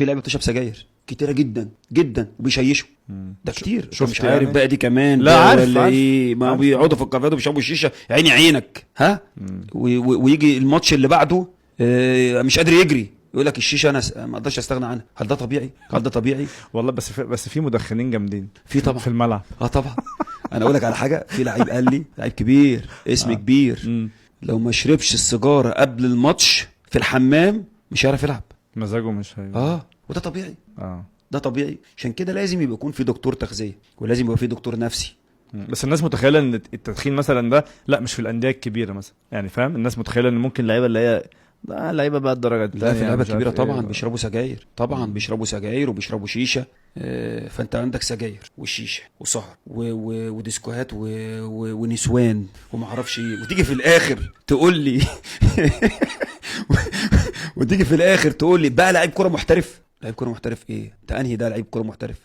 في لعيبة بتشرب سجاير كتيرة جدا جدا وبيشيشوا. ده كتير. شفت مش عارف يعني؟ بقى دي كمان لا بقى عارف، ولا عارف. ايه، ما عارف. بيقعدوا في الكافيهات وبيشربوا الشيشة عيني عينك. ها، ويجي الماتش اللي بعده مش قادر يجري، يقول لك الشيشة انا ما اقدرش استغنى عنها. هل ده طبيعي؟ هل ده طبيعي؟ والله بس في مدخنين جامدين في طبعا في الملعب. طبعا. انا اقول لك على حاجة، في لعيب قال لي، لعيب كبير، اسم كبير، لو ما شربش السيجارة قبل الماتش في الحمام مش هيعرف يلعب، مزاجه مش هي. وده طبيعي. ده طبيعي. عشان كده لازم يبقى يكون في دكتور تغذية، ولازم يبقى في دكتور نفسي. بس الناس متخيله ان التدخين مثلا ده لا مش في الاندية الكبيرة مثلا، يعني فاهم، الناس متخيله ان ممكن لعيبة اللي هي ده لعيبة بقى الدرجة الثانية، لا في لعيبة كبيرة طبعا بيشربوا سجاير، طبعا بيشربوا سجاير وبيشربوا شيشة. فانت عندك سجاير وشيشه وسهر وديسكوهات ونسوان وما اعرفش ايه، وتيجي في الاخر تقول لي وتيجي في الاخر تقول لي بقى لعيب كورة محترف. لعيب كورة محترف ايه؟ انت انهي ده لعيب كورة محترف؟